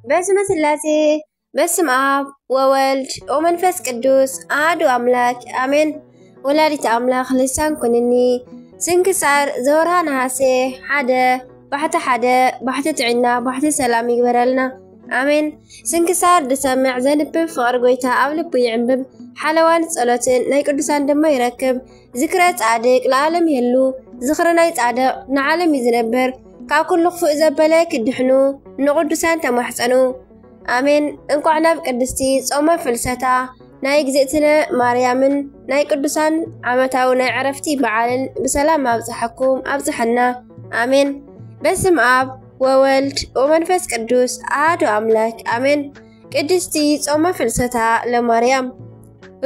በስመ ስላሴ፣ በስም ኣብ ወወልድ ወመንፈስ ቅዱስ ኣሃዱ ኣምላክ ኣሜን። ወላዲት ኣምላክ ልሳን ኩንኒ። ስንክሳር ዘወርሃ ነሃሴ ሓደ፣ ባሕቲ ሓደ፣ ባሕቲ ጥዕና፣ ባሕቲ ሰላም ይግበረልና። ኣሜን። ስንክሳር ዝሰምዕ ዘንብብ ፍቕሪ ጎይታ ኣብ ልቡ ይዕንብብ። ሓለዋን ጸሎትን ናይ ቅዱሳን ድማ ይረክብ። ዝክረ ጻድቅ ለዓለም ይህሉ። ዝኽሪ ናይ ጻድቕ ንዓለም እዩ ዝነብር። ካብ ኩሉ ክፉእ ዘበለ ክድሕኑ ንቅዱሳን ተማሕጸኑ። ኣሜን። እንቋዕ ናብ ቅድስቲ ጾመ ፍልሰታ ናይ እግዝእትነ ማርያምን ናይ ቅዱሳን ዓመታዊ ናይ ዕረፍቲ በዓልን ብሰላም ኣብጽሓኩም ኣብጽሓና። ኣሜን። በስም ኣብ ወወልድ ወመንፈስ ቅዱስ ኣሃዱ ኣምላክ ኣሜን። ቅድስቲ ጾመ ፍልሰታ ለማርያም።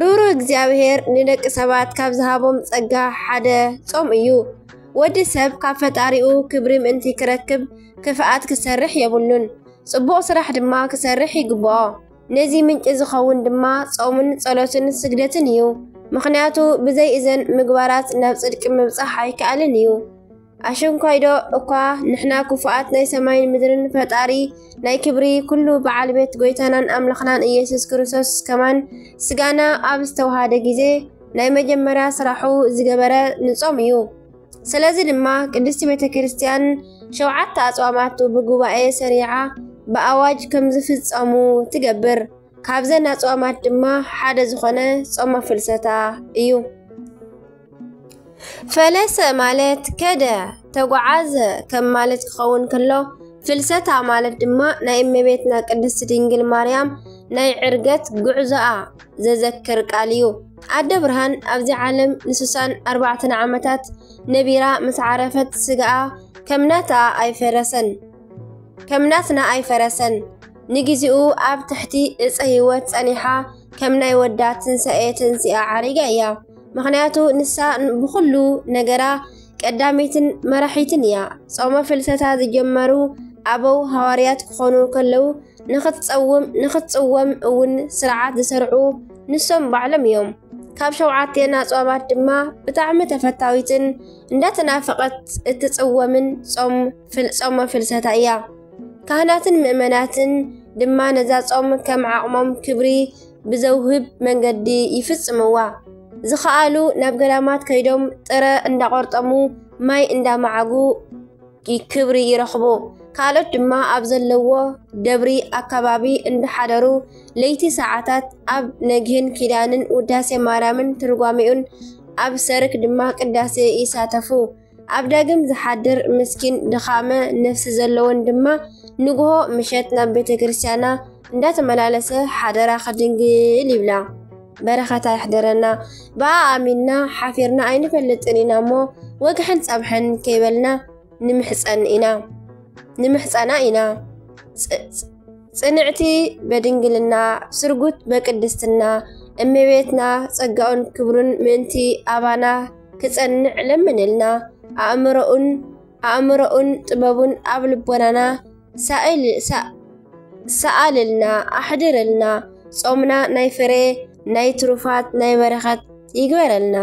ርህሩህ እግዚኣብሔር ንደቂ ሰባት ካብ ዝሃቦም ጸጋ ሓደ ጾም እዩ። ወዲ ሰብ ካብ ፈጣሪኡ ክብሪ ምእንቲ ክረክብ ክፍኣት ክሰርሕ የብሉን። ጽቡቕ ስራሕ ድማ ክሰርሕ ይግብኦ። ነዚ ምንጪ ዝኸውን ድማ ጾምን ጸሎትን ስግደትን እዩ። ምኽንያቱ ብዘይ እዘን ምግባራት ናብ ጽድቂ ምብጻሕ ኣይከኣልን እዩ። ኣሽንኳይዶ እኳ ንሕና ክፉኣት ናይ ሰማይን ምድርን ፈጣሪ ናይ ክብሪ ኩሉ በዓል ቤት ጎይታናን ኣምላኽናን ኢየሱስ ክርስቶስ ከማን ስጋና ኣብ ዝተዋሃደ ግዜ ናይ መጀመርያ ስራሑ ዝገበረ ንጾም እዩ። ስለዚ ድማ ቅድስቲ ቤተ ክርስቲያን ሸውዓተ ኣጽዋማቱ ብጉባኤ ሰሪዓ ብኣዋጅ ከም ዝፍጸሙ ትገብር። ካብዘን ኣጽዋማት ድማ ሓደ ዝኾነ ጾመ ፍልሰታ እዩ። ፈለሰ ማለት ከደ፣ ተጓዓዘ ከም ማለት ክኸውን ከሎ፣ ፍልሰታ ማለት ድማ ናይ እመቤትና ቅድስት ድንግል ማርያም ናይ ዕርገት ጉዕዞኣ ዘዘክር ቃል እዩ። ኣደ ብርሃን ኣብዚ ዓለም ንስሳን ኣርባዕተን ዓመታት ነቢራ ምስ ዓረፈት፣ ስጋኣ ከም ናታ ኣይፈረሰን፣ ከም ናትና ኣይፈረሰን። ንግዜኡ ኣብ ትሕቲ ዕፀ ህይወት ጸኒሓ፣ ከም ናይ ወዳ ትንሳኤ ተንሲኣ ዓሪጋ እያ። ምኽንያቱ ንሳ ብኹሉ ነገራ ቀዳመይትን መራሒትን እያ። ጾመ ፍልሰታ ዝጀመሩ ኣበው ሃዋርያት ክኾኑ ከለዉ፣ ንኽትጸውም፣ ንኽትጽወም እውን ስርዓት ዝሰርዑ ንሶም ባዕሎም እዮም። ካብ ሸውዓቴን ኣጽዋማት ድማ ብጣዕሚ ተፈታዊትን እንዳተናፈቐት እትጽወምን ጾም ፍል-፣ ጾመ ፍልሰታ እያ። ካህናትን ምእመናትን ድማ ነዛ ጾም ከም ዓቕሞም ክብሪ ብዘውህብ መንገዲ ይፍጽምዋ። ዝኸኣሉ ናብ ገዳማት ከይዶም ጥረ እንዳቖርጠሙ ማይ እንዳመዓጉ ይ-፣ ክብሪ ይረኽቡ። ካልኦት ድማ ኣብ ዘለዎ ደብሪ ኣከባቢ እንዳሓደሩ ለይቲ ሰዓታት ኣብ ነግህን ኪዳንን ውዳሴ ማርያምን ትርጓሜኡን ኣብ ሰርክ ድማ ቅዳሴ ይሳተፉ። ኣብ ዳግም ዝሓድር ምስኪን ድኻመ ነፍሲ ዘለዎን ድማ ንግሆ ምሸት ናብ ቤተ ክርስቲያና እንዳተመላለሰ ሓደራ ከድንግል ይብላ። በረኸታ ይሕደረና። ብኣ ኣሚንና ሓፊርና ኣይንፈልጥን ኢና እሞ ወግሕን ጸብሕን ከይበልና ንምሕጸን ኢና፣ ንምሕጸና ኢና። ጽ-፣ ጽ-፣ ጽንዕቲ በድንግልና፣ ስርጉት በቅድስትና፣ እመቤትና ጸጋኡን ክብሩን ምእንቲ ኣባና ክጸንዕ ለምንልና። ኣእምሮኡን፣ ኣእምሮኡን ጥበቡን ኣብ ልቦናና ሳእል-፣ ሳ-፣ ሰኣልልና፣ ኣሕድርልና። ጾምና ናይ ፍሬ፣ ናይ ትሩፋት፣ ናይ በረኸት ይግበረልና።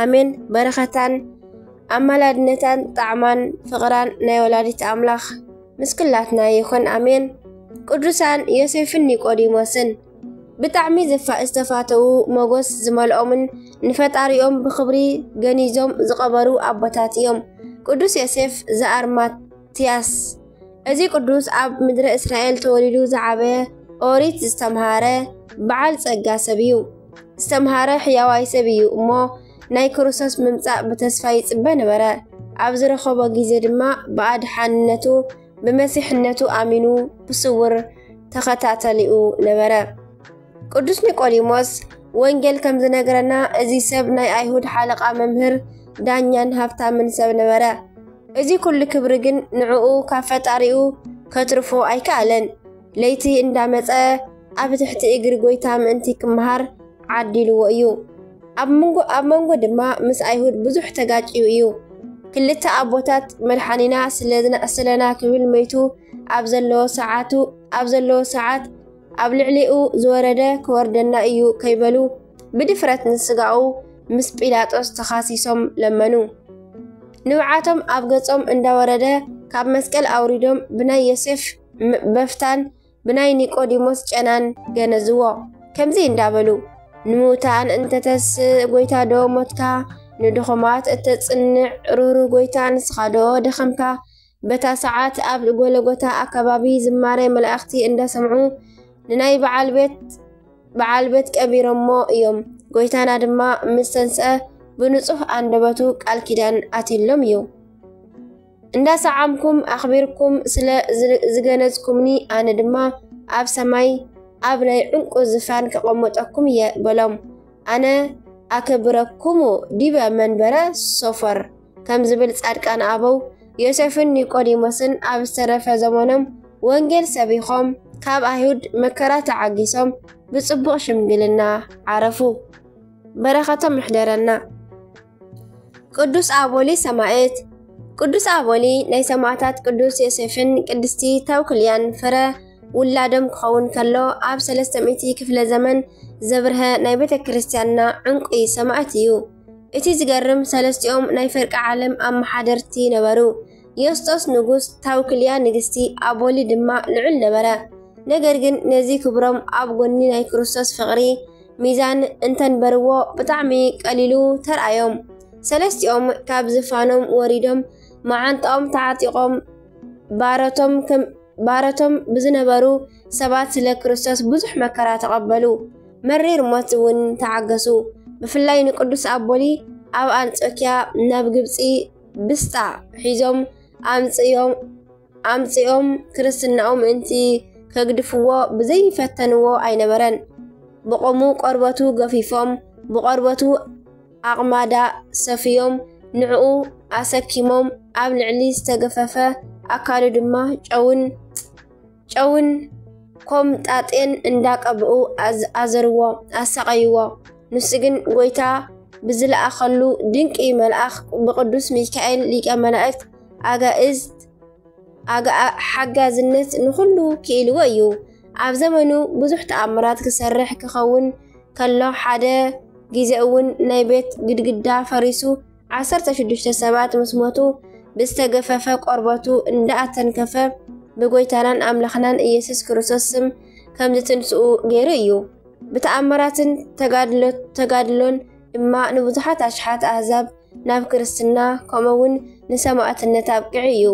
ኣሜን። በረኸታን ኣማላድነታን ጣዕማን ፍቕራን ናይ ወላዲት ኣምላኽ ምስ ኩላትና ይኹን። ኣሜን። ቅዱሳን ዮሴፍን ኒቆዲሞስን ብጣዕሚ ዝፋ-፣ ዝተፋተዉ፣ ሞገስ ዝመልኦምን ንፈጣሪኦም ብኽብሪ ገኒዞም ዝቐበሩ ኣቦታት እዮም። ቅዱስ ዮሴፍ ዘኣርማትያስ። እዚ ቅዱስ ኣብ ምድረ እስራኤል ተወሊዱ ዝዓበየ፣ ኦሪት ዝተምሃረ፣ በዓል ጸጋ ሰብ እዩ። ዝተምሃረ ሕያዋይ ሰብ እዩ እሞ፣ ናይ ክርስቶስ ምምጻእ ብተስፋ ይጽበ ነበረ። ኣብ ዝረኸቦ ግዜ ድማ ብኣድሓንነቱ፣ ብመሲሕነቱ ኣሚኑ ብስውር ተኸታተሊኡ ነበረ። ቅዱስ ኒቆዲሞስ ወንጌል ከም ዝነግረና፣ እዚ ሰብ ናይ ኣይሁድ ሓለቓ መምህር፣ ዳኛን ሃብታምን ሰብ ነበረ። እዚ ኩሉ ክብሪ ግን ንዕኡ ካብ ፈጣሪኡ ከትርፎ ኣይከኣለን። ለይቲ እንዳመጸ ኣብ ትሕቲ እግሪ ጎይታ ምእንቲ ክመሃር ዓዲልዎ እዩ። ኣብ መንጎ፣ ኣብ መንጎ ድማ ምስ ኣይሁድ ብዙሕ ተጋጭዩ እዩ። ክልተ ኣቦታት መድሓኒና ስለና፣ ስለና ክብል መይቱ ኣብ ዘለዎ ሰዓቱ፣ ኣብ ዘለዎ ሰዓት ኣብ ልዕሊኡ ዝወረደ ክወርደና እዩ ከይበሉ ብድፍረት ንስጋኡ ምስ ጲላጦስ ተኻሲሶም ለመኑ። ንብዓቶም ኣብ ገጾም እንዳወረደ ካብ መስቀል ኣውሪዶም ብናይ ዮሴፍ ም-፣ በፍታን ብናይ ኒቆዲሞስ ጨናን ገነዝዎ። ከምዚ እንዳበሉ፣ "ንምውታን እንተተስእ ጎይታ ዶ ሞትካ? ንድኹማት እተጽንዕ ሩሩ ጎይታ ንስኻ ዶ ደኸምካ?" በታ ሰዓት ኣብ ጎለጎታ ኣከባቢ ዝማሬ መላእኽቲ እንዳሰምዑ ንናይ በዓል ቤት በዓል ቤት ቀቢሮሞ እዮም። ጎይታና ድማ ምስ ተንስአ ብንጹህ ኣንደበቱ ቃል ኪዳን ኣትሎም እዩ። "እንዳሰዓምኩም ኣኽቢርኩም ስለ ዝ-፣ ዝገነዝኩምኒ ኣነ ድማ ኣብ ሰማይ ኣብ ናይ ዕንቁ ዝፋን ከቐምጠኩም እየ" በሎም። "ኣነ ኣከብረኩሙ ዲበ መንበረ ሶፈር" ከም ዝብል ጻድቃን ኣበው ዮሴፍን ኒቆዲሞስን ኣብ ዝተረፈ ዘመኖም ወንጌል ሰቢኾም፣ ካብ ኣይሁድ መከራ ተዓጊሶም፣ ብጽቡቕ ሽምግልና ዓረፉ። በረኸቶም ይሕደረና። ቅዱስ ኣቦሊ ሰማዕት። ቅዱስ ኣቦሊ ናይ ሰማዕታት ቅዱስ ዮሴፍን ቅድስቲ ታውክልያን ፍረ ውላዶም ክኸውን ከሎ፣ ኣብ ሰለስተ ሚእቲ ክፍለ ዘመን ዘብርሀ ናይ ቤተ ክርስቲያንና ዕንቁ ሰማዕት እዩ። እቲ ዝገርም፣ ሰለስቲኦም ናይ ፍርቂ ዓለም ኣመሓደርቲ ነበሩ። ዮስጦስ ንጉስ፣ ታውክልያ ንግስቲ፣ ኣቦሊ ድማ ልዑል ነበረ። ነገር ግን ነዚ ክብሮም ኣብ ጎኒ ናይ ክርስቶስ ፍቕሪ ሚዛን እንተንበርዎ ብጣዕሚ ቀሊሉ ተርኣዮም። ሰለስቲኦም ካብ ዝፋኖም ወሪዶም፣ መዓንጣኦም ተዓጢቖም፣ ባረቶም ከም ባረቶም ብዝነበሩ ሰባት ስለ ክርስቶስ ብዙሕ መከራ ተቐበሉ፣ መሪር ሞት እውን ተዓገሱ። ብፍላይ ንቅዱስ ኣቦሊ ኣብ ኣንጾኪያ ናብ ግብጺ ብስጣ ሒዞም ኣምጽዮም፣ ኣምጽዮም ክርስትናኡ ምእንቲ ከግድፍዎ ብዘይፈተንዎ ኣይነበረን። ብቆሙ ቆርበቱ ገፊፎም፣ ብቆርበቱ ኣቕማዳ ሰፍዮም ንዕኡ ኣሰኪሞም፣ ኣብ ልዕሊ ዝተገፈፈ ኣካሉ ድማ ጨውን፣ ጨውን ኮምጣጤን እንዳቀብኡ ኣዝ-፣ ኣዘርዎ፣ ኣሳቐይዎ። ንሱ ግን ጎይታ ብዝለኣኸሉ ድንቂ መልኣኽ ብቅዱስ ሚካኤል ሊቀ መላእክት ኣጋእዝት ኣጋ-፣ ሓጋዝነት ንኹሉ ክኢልዎ እዩ። ኣብ ዘመኑ ብዙሕ ተኣምራት ክሰርሕ ክኸውን ከሎ፣ ሓደ ግዜ እውን ናይ ቤት ግድግዳ ፈሪሱ ዓሰርተ ሽዱሽተ ሰባት ምስ ሞቱ፣ ብዝተገፈፈ ቆርበቱ እንዳኣተንከፈ ብጎይታናን ኣምላኽናን ኢየሱስ ክርስቶስ ስም ከም ዝትንስኡ ገይሩ እዩ። ብተኣምራትን ተጋድሎ-፣ ተጋድሎን ድማ ንብዙሓት ኣሽሓት ኣህዛብ ናብ ክርስትና፣ ከምኡ እውን ንሰማዕትነት ኣብቂዑ እዩ።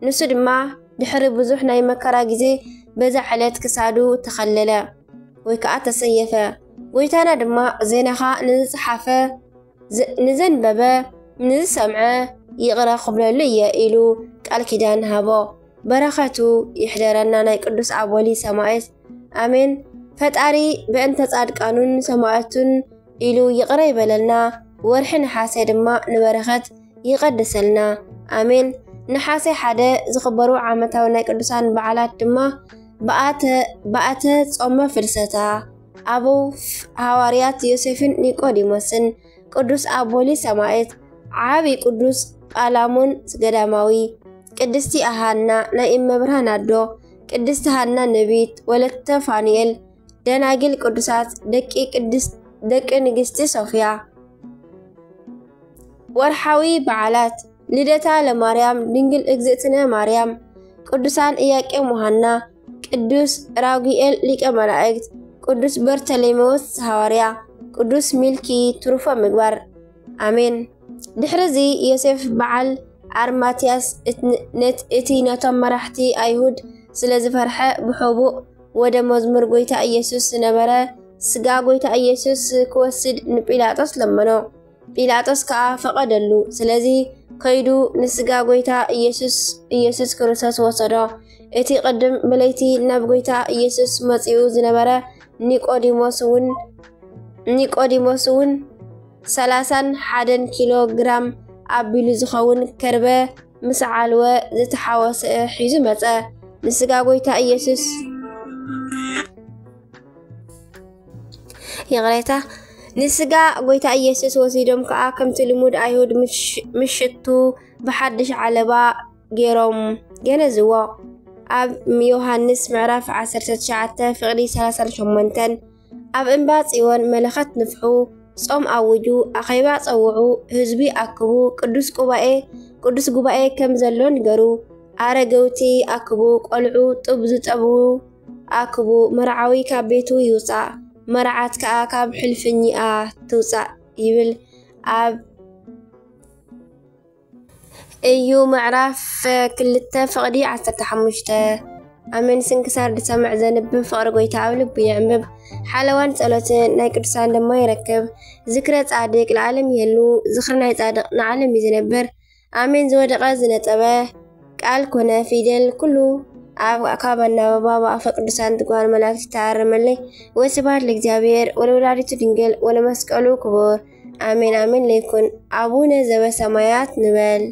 ንሱ ድማ ድሕሪ ብዙሕ ናይ መከራ ግዜ በዛ ዕለት ክሳዱ ተኸለለ ወይ ከዓ ተሰየፈ። ጎይታና ድማ ዜናኻ ንዝጸሓፈ፣ ዝ-፣ ንዘንበበ፣ ንዝሰምዐ ይቕረ ክብለሉ እየ ኢሉ ቃል ኪዳን ሃቦ። በረኸቱ ይሕደረና ናይ ቅዱስ ኣቦሊ ሰማዕት። ኣሜን። ፈጣሪ ብእንተ ጻድቃኑን ሰማዕቱን ኢሉ ይቕረ ይበለልና። ወርሒ ነሓሰ ድማ ንበረኸት ይቐድሰልና። ኣሜን። ነሓሰ ሓደ ዝኽበሩ ዓመታዊ ናይ ቅዱሳን በዓላት ድማ በኣተ፣ በኣተ ጾመ ፍልሰታ፣ ኣበው ፍ-፣ ሃዋርያት ዮሴፍን ኒቆዲሞስን፣ ቅዱስ ኣቦሊ ሰማዕት፣ ዓቢ ቅዱስ ጳላሞን ገዳማዊ፣ ቅድስቲ ሃና ናይ እመብርሃን ኣዶ፣ ቅድስቲ ሃና ነቢት፣ ወለተ ፋኑኤል፣ ደናግል ቅዱሳት፣ ደቂ ቅድስት፣ ደቂ ንግስቲ ሶፍያ። ወርሓዊ በዓላት፣ ልደታ ለማርያም፣ ድንግል እግዝእትነ ማርያም፣ ቅዱሳን ኢያቄም ወሃና፣ ቅዱስ ራጉኤል ሊቀ መላእክት፣ ቅዱስ በርተሌሜዎስ ሃዋርያ፣ ቅዱስ ሚልኪ ትሩፈ ምግባር። ኣሜን። ድሕርዚ ዮሴፍ በዓል ኣርማትያስ እት-፣ ነት-፣ እቲ ነቶም መራሕቲ ኣይሁድ ስለ ዝፈርሐ ብሕቡእ ወደ መዝሙር ጎይታ ኢየሱስ ዝነበረ ስጋ ጎይታ ኢየሱስ ክወስድ ንጲላጦስ ለመኖ። ጲላጦስ ከኣ ፈቐደሉ። ስለዚ ከይዱ ንስጋ ጎይታ ኢየሱስ፣ ኢየሱስ ክርስቶስ ወሰዶ። እቲ ቅድም ብለይቲ ናብ ጎይታ ኢየሱስ መጺኡ ዝነበረ ኒቆዲሞስ እውን፣ ኒቆዲሞስ እውን ሰላሳን ሓደን ኪሎ ግራም ኣቢሉ ዝኸውን ከርበ ምስ ዓልወ ዝተሓወሰ ሒዙ መጸ። ንስጋ ጎይታ ኢየሱስ፣ ይቕሬታ፣ ንስጋ ጎይታ ኢየሱስ ወሲዶም ከኣ ከምቲ ልሙድ ኣይሁድ ምሽ-፣ ምሽቱ ብሓድሽ ዓለባ ገይሮም ገነዝዎ። ኣብ ዮሃንስ ምዕራፍ ዓሰርተ ትሽዓተ ፍቕዲ ሰላሳን ሸሞንተን። ኣብ እምባ ጽዮን መለኸት ንፍሑ፣ ጾም ኣውጁ፣ ኣኼባ ጸውዑ፣ ህዝቢ ኣክቡ፣ ቅዱስ ጉባኤ፣ ቅዱስ ጉባኤ ከም ዘሎ ንገሩ፣ ኣረገውቲ ኣክቡ፣ ቆልዑ፣ ጡብ ዝጠቡ፣ ኣክቡ፣ መርዓዊ ካብ ቤቱ ይውጻእ፣ መርዓት ከኣ ካብ ሕልፍኝኣ ትውጻእ ይብል ኣብ እዩ ምዕራፍ ክልተ ፍቕዲ ዓሰርተ ሓሙሽተ። ኣሜን። ስንክሳር ዝሰምዕ ዘንብብ ፍቕሪ ጎይታ ኣብ ልቡ የዕምብ። ሓለዋን ጸሎትን ናይ ቅዱሳን ድማ ይረክብ። ዝክረ ጻድቅ ለዓለም ይህሉ፣ ዝክሪ ናይ ጻድቅ ንዓለም እዩ ዝነብር። ኣሜን። ዝወደቐ ዝነጸበ ቃል ኮነ ፊደል ኩሉ ኣብ ካብ ኣናበባ ብኣፈ ቅዱሳን ትጓል መላእክት ይተኣረመለይ። ወስብሐት ለእግዚኣብሔር ወለወላዲቱ ድንግል ወለመስቀሉ ክቡር። ኣሜን ኣሜን ለይኩን። ኣቡነ ዘበሰማያት ንበል።